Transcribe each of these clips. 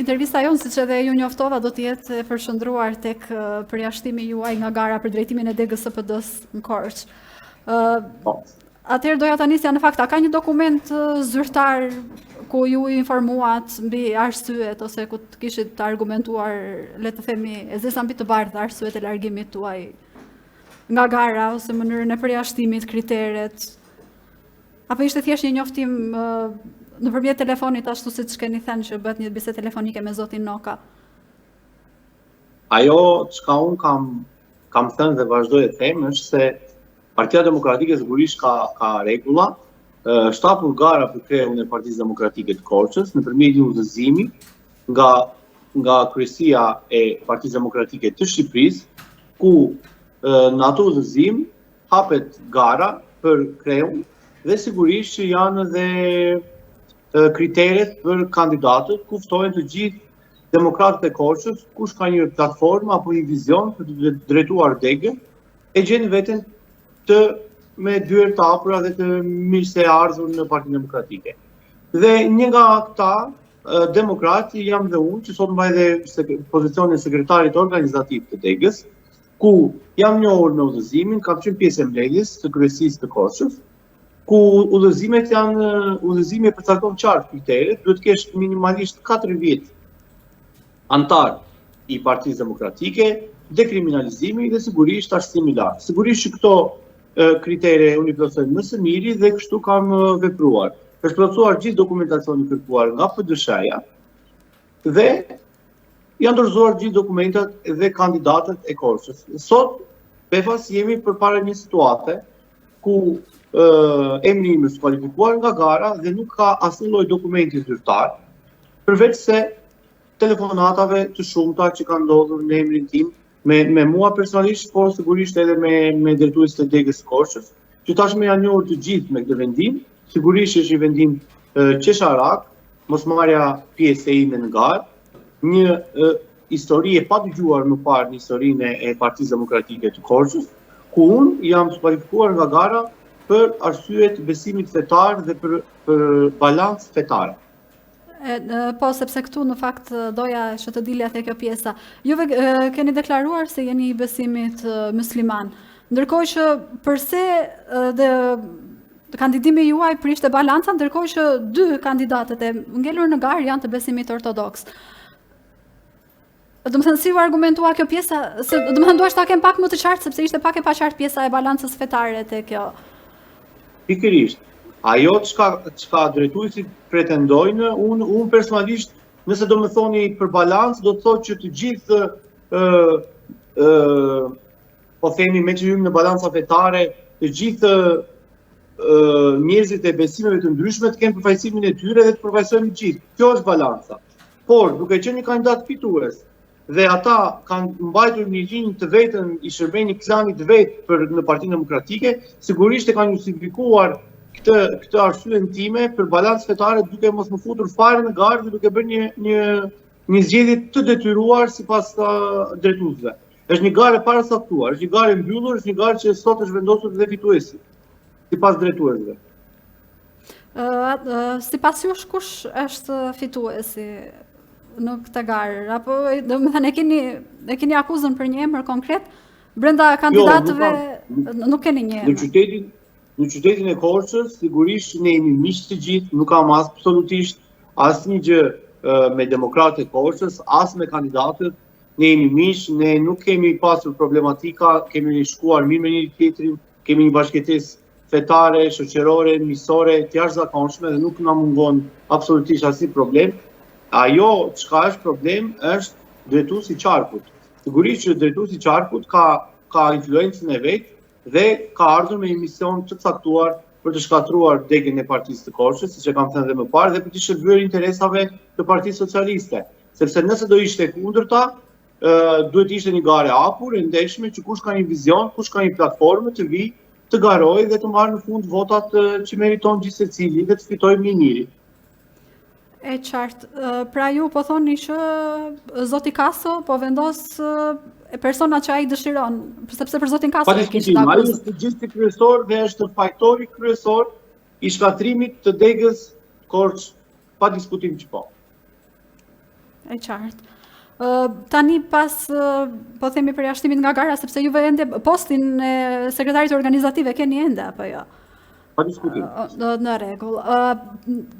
Intervista jonë, siç edhe ju njoftova, do të jetë e përqendruar tek përjashtimi juaj nga gara për drejtimin e degës së PD-së në Korçë. Po. Atëherë doja ta nisja në fakt, a ka një dokument zyrtar ku ju informuat mbi arsyet ose ku të kishit të argumentuar, le të themi, e zeza mbi të bardhë arsyet e largimit tuaj nga gara ose mënyrën e përjashtimit, kriteret? Apo ishte thjesht një njoftim nëpërmjet telefonit ashtu siç keni thënë që bëhet një bisedë telefonike me zotin Noka? Ajo çka unë kam kam thënë dhe vazhdoj e them është se Partia Demokratike sigurisht ka ka rregulla, është hapur gara për kreun e Partisë Demokratike të Korçës nëpërmjet një udhëzimi nga nga kryesia e Partisë Demokratike të Shqipërisë, ku në atë udhëzim hapet gara për kreun dhe sigurisht që janë dhe kriteret për kandidatët ku ftohen të gjithë demokratët e Korçës, kush ka një platformë apo një vizion për të drejtuar degën, e gjen veten të me dyer të hapura dhe të mirëseardhur në Partinë Demokratike. Dhe një nga këta demokratë jam dhe unë, që sot mbaj dhe pozicionin e sekretarit organizativ të degës, ku jam njohur me udhëzimin, kam qenë pjesë e mbledhjes së kryesisë të Korçës, ku udhëzimet janë udhëzimi e përcakton qartë kriteret, duhet të kesh minimalisht 4 vjet anëtar i Partisë Demokratike, dekriminalizimi dhe sigurisht arsimi i lartë. Sigurisht që këto kritere unë i plotësoj më së miri dhe kështu kam vepruar. Është plotësuar gjithë dokumentacioni i kërkuar nga PDSH-ja dhe janë dorëzuar gjithë dokumentat dhe kandidatët e Korçës. Sot befas jemi përpara një situate ku emri im është skualifikuar nga gara dhe nuk ka asnjë lloj dokumenti zyrtar, përveç se telefonatave të shumta që kanë ndodhur në emrin tim me me mua personalisht, por sigurisht edhe me me drejtuesit e degës së Korçës, që tashmë janë njohur të gjithë me këtë vendim. Sigurisht është një vendim qesharak, mosmarrja pjesë e ime në garë, një histori e padëgjuar më parë në historinë e Partisë Demokratike të Korçës, ku unë jam skualifikuar nga gara për arsye të besimit fetar dhe për për balancë fetare. E, po, sepse këtu në fakt doja që të dilja te kjo pjesa. Juve keni deklaruar se jeni i besimit musliman. Ndërkohë që përse dhe kandidimi juaj prishte balanca, ndërkohë që dy kandidatët e ngelur në garë janë të besimit ortodoks. Domethënë, si u argumentua kjo pjesa, se, domethënë, dua ta kem pak më të qartë, sepse ishte pak e paqartë pjesa e balancës fetare te kjo. Pikërisht, ajo çka, çka drejtuesit pretendojnë, unë, unë personalisht, nëse do më thoni për balancë, do të thotë që të gjithë, ë, ë, po themi meqë hyjmë në balanca fetare, të gjithë njerëzit e besimeve të ndryshme të kenë përfaqësimin e tyre dhe të përfaqësojmë të gjithë. Kjo është balanca. Por, duke qenë një kandidat fitues dhe ata kanë mbajtur një linjë të vetën, i shërbejnë një klani të vet për në Partinë Demokratike, sigurisht e kanë justifikuar këtë këtë arsyen time për balancë fetare duke mos më futur fare në garë dhe duke bërë një një një zgjedhje të detyruar sipas uh, drejtuesve. Është një garë e paracaktuar, është një garë e mbyllur, është një garë që sot është vendosur dhe fituesi sipas drejtuesve. Sipas jush kush është fituesi në këtë garë? Apo domethënë e keni e keni akuzën për një emër konkret brenda jo, kandidatëve jo, nuk, nuk keni një emër. Në qytetin në qytetin e Korçës sigurisht ne jemi miq të gjithë, nuk kam absolutisht asnjë gjë me demokratët e Korçës, as me kandidatët. Ne jemi miq, ne nuk kemi pasur problematika, kemi shkuar mirë me njëri-tjetrin, kemi një bashkëjetesë fetare, shoqërore, miqësore të jashtëzakonshme dhe nuk na mungon absolutisht asnjë problem. Ajo çka është problem është drejtuesi i qarkut. Sigurisht që drejtuesi i qarkut ka ka influencën e vet dhe ka ardhur me një mision të caktuar për të shkatërruar degën e Partisë të Korçës, siç e kam thënë dhe më parë, dhe për t'i shërbyer interesave të Partisë Socialiste. Sepse nëse do ishte e kundërta, duhet të ishte një garë e hapur, e ndershme që kush ka një vizion, kush ka një platformë të vijë, të garojë dhe të marrë në fund votat që meriton gjithsecili dhe të fitojë më i miri. E qartë. Pra ju po thoni që zoti Kaso po vendos e persona që ai dëshiron, sepse për zotin Kaso e kishte akuzë. Ai është përgjegjësi kryesor dhe është fajtori kryesor i shkatërrimit të degës Korçë, pa diskutim që po. E qartë. Tani pas, po themi përjashtimit nga gara, sepse juve ende postin e sekretarit organizativ e keni ende, apo jo? Pa diskutim. Në rregull.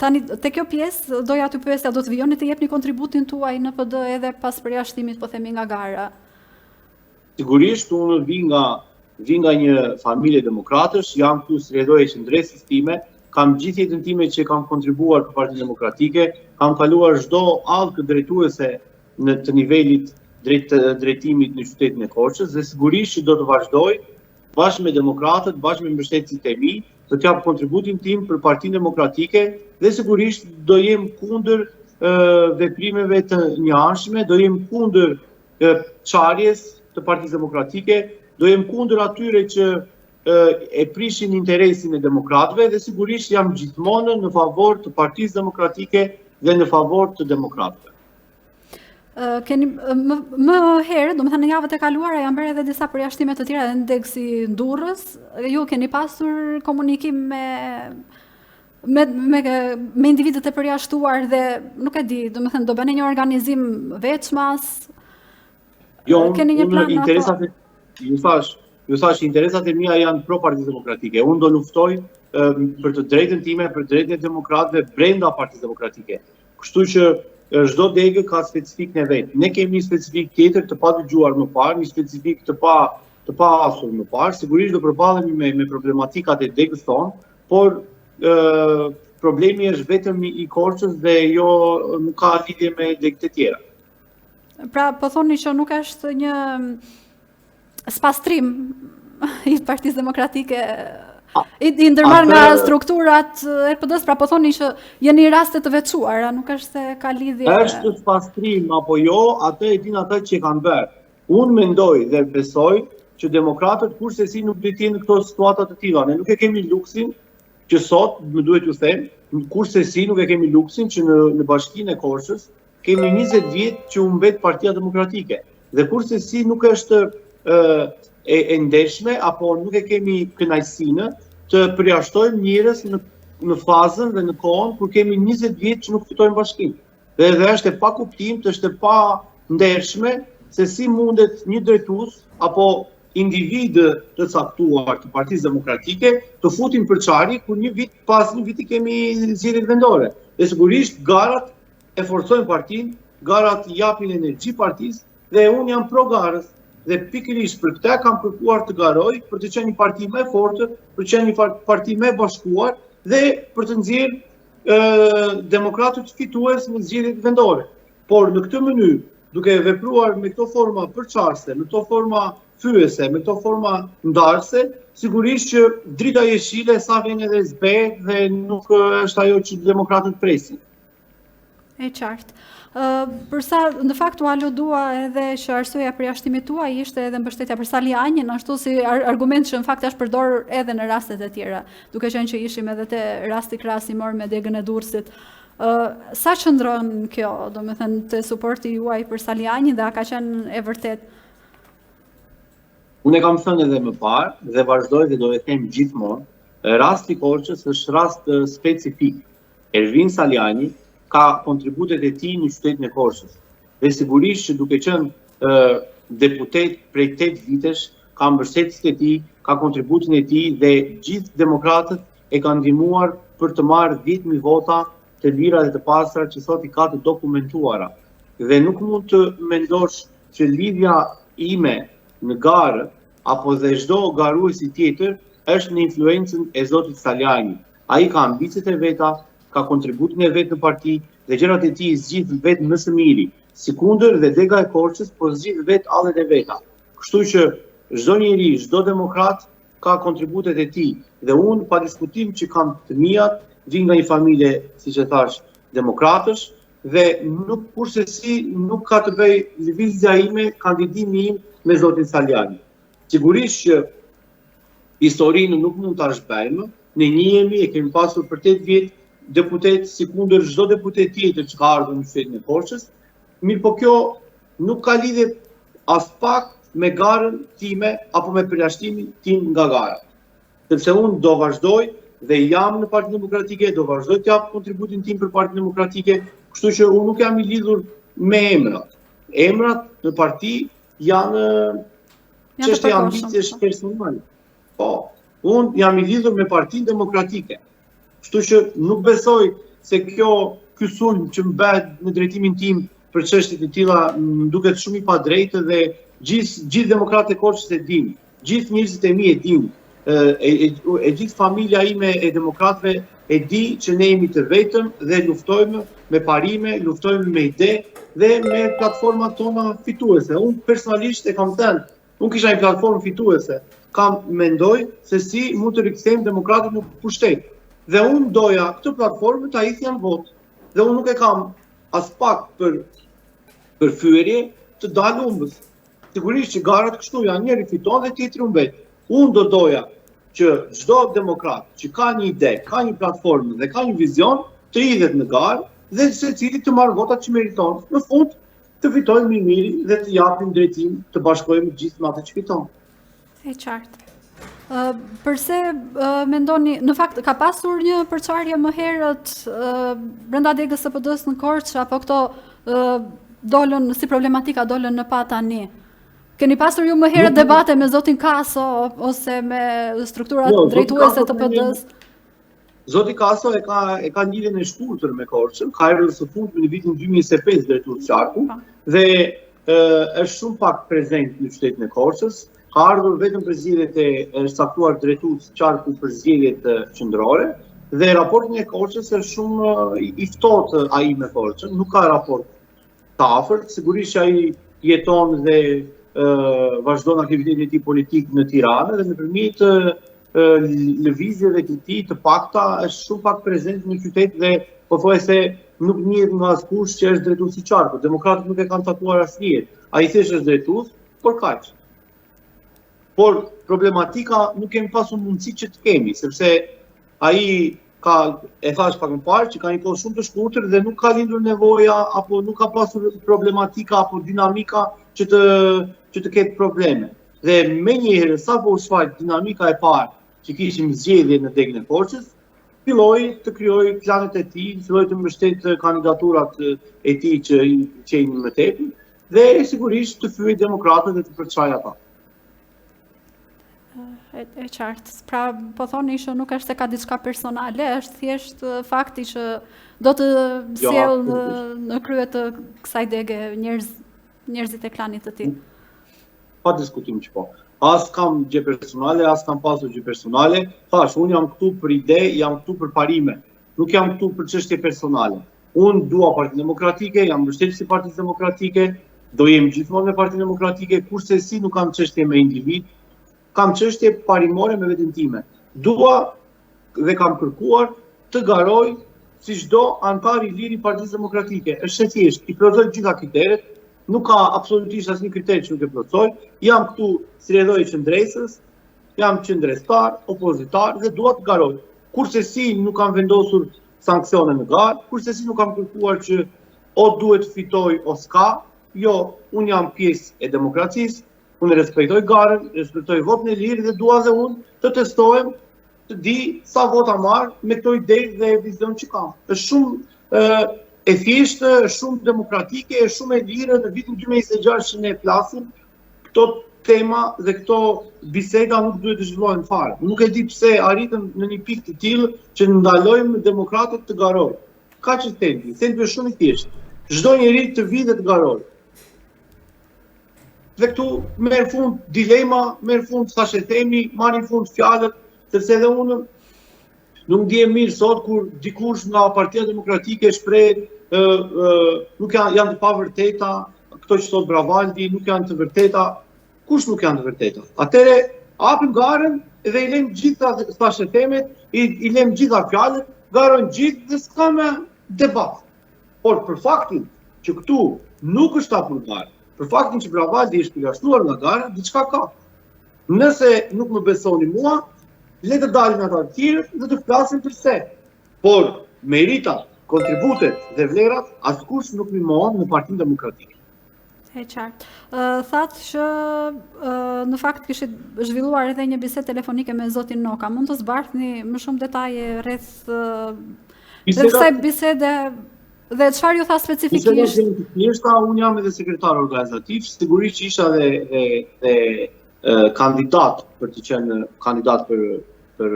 Tani, te kjo pjesë, doja t'ju pyesja, do të vijoni të jepni kontributin tuaj në PD edhe pas përjashtimit, po themi nga gara? Sigurisht, unë vij nga vij nga një familje demokratësh, jam këtu si rrjedhojë e qëndresës time, kam gjithë jetën time që kam kontribuar për Partinë Demokratike, kam kaluar çdo hallkë drejtuese në të nivelit drejt drejtimit në qytetin e Korçës dhe sigurisht që do të vazhdoj bashkë me demokratët, bashkë me mbështetësit e mi, do të jap kontributin tim për Partinë Demokratike dhe sigurisht do jem kundër veprimeve të njëanshme, do jem kundër çarjes të Partisë Demokratike, do jem kundër atyre që e prishin interesin e demokratëve dhe sigurisht jam gjithmonë në favor të Partisë Demokratike dhe në favor të demokratëve. Keni më, më herët, domethënë në javët e kaluara janë bërë edhe disa përjashtime të tjera në degë si në Durrës. Ju keni pasur komunikim me me me me individët e përjashtuar dhe nuk e di, domethënë do bëni një organizim veçmas. Jo, keni një plan interesat e ju thash, ju thash interesat e mia janë pro Partisë Demokratike. Unë do luftoj për të drejtën time, për të drejtën e demokratëve brenda Partisë Demokratike. Kështu që çdo degë ka specifikën e vet. Ne kemi një specifikë tjetër të padëgjuar më parë, një specifikë të pa të pasur më parë. Sigurisht do përballemi me me problematikat e degës tonë, por ë problemi është vetëm i Korçës dhe jo nuk ka lidhje me degët e tjera. Pra, po thoni që nuk është një spastrim i Partisë Demokratike i, i ndërmarrë nga strukturat e PD-së, pra po thoni që jeni raste të veçuara, nuk është se ka lidhje. Është spastrim apo jo, atë e dinë ata që e kanë bërë. Unë mendoj dhe besoj që demokratët kurrsesi nuk do të jenë në këto situata të tilla. Ne nuk e kemi luksin që sot, më duhet t'ju them, kurrsesi nuk e kemi luksin që në në bashkinë e Korçës kemi 20 vjet që humbet Partia Demokratike dhe kurrsesi nuk është ë e, e ndershme apo nuk e kemi kënaqësinë të përjashtojmë njerëz në në fazën dhe në kohën kur kemi 20 vjet që nuk fitojmë bashkinë. Dhe dhe është e pakuptimtë, është e pandershme se si mundet një drejtues apo individë të caktuar të Partisë Demokratike të futin përçarje kur një vit pas një viti kemi zgjedhjet vendore. Dhe sigurisht garat e forcojnë partinë, garat i japin energji partisë dhe unë jam pro garës dhe pikërisht për këtë kam kërkuar të garoj për të qenë një parti më e fortë, për të qenë një parti më e bashkuar dhe për të nxjerrë demokratët fitues në zgjedhjet vendore. Por në këtë mënyrë, duke vepruar me këto forma përçarëse, me këto forma fyese, me këto forma ndarëse, sigurisht që drita jeshile sa vjen edhe zbehet dhe nuk është ajo që demokratët presin. E qartë. Për sa në fakt u aludua edhe që arsyeja e përjashtimit tuaj ishte edhe mbështetja për Salianjin, ashtu si argument që në fakt është përdorur edhe në rastet e tjera, duke qenë që ishim edhe te rasti krahasimor me degën e Durrësit. Ë sa qëndron kjo, domethënë te suporti juaj për Salianjin dhe a ka qenë e vërtetë? Unë e kam thënë edhe më parë dhe vazhdoj dhe do e them gjithmonë, rasti i Korçës është rast specifik. Ervin Salianji ka kontributet e tij në qytetin e Korçës dhe sigurisht që duke qenë deputet prej 8 vitesh, ka mbështetësit e tij, ka kontributin e tij dhe gjithë demokratët e kanë ndihmuar për të marrë 10.000 vota të lira dhe të pastra që sot i ka të dokumentuara. Dhe nuk mund të mendosh që lidhja ime në garë apo dhe çdo garuesi tjetër është në influencën e zotit Salianji. Ai ka ambiciet e veta, ka kontributin e vet në parti dhe gjërat e tij i zgjidh vetë më së miri, sikundër dhe dega e Korçës po zgjidh vetë hallet e veta. Kështu që çdo njeri, çdo demokrat ka kontributet e tij dhe unë pa diskutim që kam të miat, vij nga një familje, siç e thashë, demokratësh dhe nuk kurrsesi nuk ka të bëjë lëvizja ime, kandidimi im me zotin Salianji. Sigurisht që Historinë nuk mund ta zhbëjmë, ne njihemi, e kemi pasur për 8 vjet deputet sikundër çdo deputet tjetër që ka ardhur në qytetin e Korçës, mirëpo kjo nuk ka lidhje aspak me garën time apo me përjashtimin tim nga gara. Sepse unë do vazhdoj dhe jam në Partinë Demokratike, do vazhdoj të jap kontributin tim për Partinë Demokratike, kështu që unë nuk jam i lidhur me emrat. Emrat në parti janë çështje ambiciesh po. personale. Po, unë jam i lidhur me Partinë Demokratike. Kështu që nuk besoj se kjo ky sulm që më bëhet në drejtimin tim për çështje të tilla më duket shumë i padrejtë dhe gjithë gjithë demokratët e Korçës e dinë, gjithë njerëzit e mi e dinë, e, e, e gjithë familja ime e demokratëve e di që ne jemi të vetëm dhe luftojmë me parime, luftojmë me ide dhe me platformat tona fituese. Unë personalisht e kam thënë, unë kisha një platformë fituese, kam mendoj se si mund të rikthejmë demokratët në pushtet. Dhe unë doja këtë platformë ta hidhja në votë. Dhe unë nuk e kam aspak për për fyerje të dal humbës. Sigurisht që garat kështu janë, njëri fiton dhe tjetri humbet. Unë do doja që çdo demokrat që ka një ide, ka një platformë dhe ka një vizion, të hidhet në garë dhe secili të marrë votat që meriton. Në fund të fitojë më i miri dhe të japim drejtim, të bashkohemi gjithë me atë që fiton. E qartë. Uh, përse uh, mendoni, në fakt ka pasur një përçarje më herët uh, brenda degës së PD-së në Korçë apo këto uh, dolën si problematika dolën në pah tani? Keni pasur ju më herët debate me zotin Kaso ose me strukturat jo, drejtuese të PD-së? Zoti Kaso e ka e ka lidhjen e shkurtër me Korçën, ka ardhur së fundmi në vitin 2025 drejtues qarku po. dhe ë është shumë pak prezent në qytetin e Korçës, ka ardhur vetëm për zgjedhjet e është caktuar drejtues qarku për zgjedhjet qendrore dhe raportin e Korçës është shumë i ftohtë ai me Korçën, nuk ka raport të afërt, sigurisht që ai jeton dhe vazhdon aktivitetin e tij politik në Tiranë dhe nëpërmjet lëvizjeve të tij të pakta është shumë pak prezent në qytet dhe pothuajse nuk njihet nga askush që është drejtues i qarkut. Demokratët nuk e kanë takuar asnjëherë. Ai thjesht është drejtues, por kaq. Por problematika nuk kemi pasur mundësi që të kemi, sepse ai ka e thashë pak më parë që ka një kohë shumë të shkurtër dhe nuk ka lindur nevoja apo nuk ka pasur problematika apo dinamika që të që të ketë probleme. Dhe menjëherë sapo u shfaq dinamika e parë që kishim zgjedhje në degën e Korçës, filloi të krijojë klanet e tij, filloi të mbështetë kandidaturat e tij që i pëlqenin më tepër dhe sigurisht të fyejë demokratët dhe të përçajë ata. E, e qartë. Pra, po thoni që nuk është se ka diçka personale, është thjesht fakti që do të jo, sjellë në, në krye të kësaj dege njerëz njerëzit e klanit të tij. Pa diskutim që po. As kam gjë personale, as kam pasur gjë personale. Thashë, unë jam këtu për ide, jam këtu për parime. Nuk jam këtu për çështje personale. Unë dua Partinë Demokratike, jam mbështetës i Partisë Demokratike, do jem gjithmonë me Partinë Demokratike, kurrsesi nuk kam çështje me individ, kam çështje parimore me veten time. Dua dhe kam kërkuar të garoj si çdo anëtar i lirë i Partisë Demokratike. Është e thjeshtë, i plotësoj të gjitha kriteret, nuk ka absolutisht asnjë kriter që nuk e plotësoj. Jam këtu si rrjedhojë e qëndresës, jam qëndrestar, opozitar dhe dua të garoj. Kurrsesi nuk kam vendosur sanksione në garë, kurrsesi nuk kam kërkuar që o duhet të fitoj o s'ka, jo, unë jam pjesë e demokracisë, unë respektoj garën, respektoj votën e lirë dhe dua dhe unë të testohem, të di sa vota marr me këto ide dhe vizion që kam. Është shumë ë e thjeshtë, shumë demokratike, është shumë e lirë në vitin 2026 që ne flasim, këto tema dhe këto biseda nuk duhet të zhvillohen fare. Nuk e di pse arritëm në një pikë të tillë që ndalojmë demokratët të garojnë. Kaq është thelbi, thelbi është shumë i thjeshtë. Çdo njeri të vijë dhe të garojë. Dhe këtu merr fund dilema, merr fund thashethemi, marrin fund fjalët, sepse edhe unë Nuk ndihem mirë sot kur dikush nga Partia Demokratike shprehet ë ë nuk janë janë të pavërteta, këto që thotë Bravaldi nuk janë të vërteta. Kush nuk janë të vërteta? Atëherë hapim garën dhe i lëmë gjitha thashethemet, i, i lëmë gjitha fjalët, garojnë gjithë dhe s'ka më debat. Por për faktin që këtu nuk është hapur gara, për faktin që Bravaldi është përjashtuar nga gara, diçka ka. Nëse nuk më besoni mua, le të dalin ata të tjerët dhe të flasin përse. Por meritat, kontributet dhe vlerat askush nuk m'i mohon në Partinë Demokratike. E qartë. Thatë që në fakt kishit zhvilluar edhe një bisedë telefonike me zotin Noka. Mund të zbardhni më shumë detaje rreth rreth kësaj bisede? Dhe çfarë ju tha specifikisht? Nëse të thjeshta, unë jam edhe sekretar organizativ, sigurisht që isha dhe dhe dhe kandidat për të qenë kandidat për për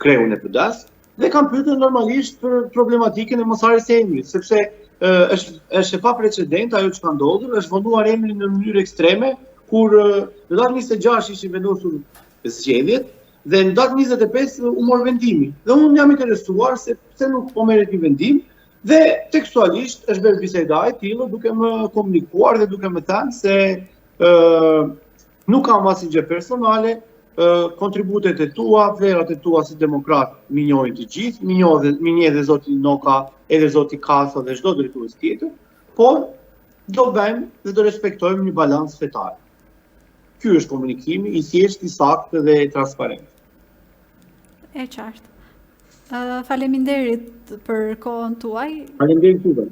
kreun e PD-s dhe kam pyetur normalisht për problematikën e mosmarrjes së emrit, sepse është është e paprecedent ajo që ka ndodhur, është vonuar emri në mënyrë ekstreme kur në datën 26 ishin vendosur zgjedhjet dhe në datën 25 u mor vendimi. Dhe unë jam interesuar se pse nuk po merret një vendim dhe tekstualisht është bërë biseda e tillë duke më komunikuar dhe duke më thënë se ë nuk kam asnjë gjë personale, ë kontributet e tua, vlerat e tua si demokrat m'i njohin të gjithë, m'i njoh dhe m'i njeh dhe zoti Noka, edhe zoti Kaso dhe çdo drejtues tjetër, por do bëjmë dhe do respektojmë një balancë fetare. Ky është komunikimi i thjeshtë, i saktë dhe transparent. E qartë. Uh, faleminderit për kohën tuaj. Faleminderit juve.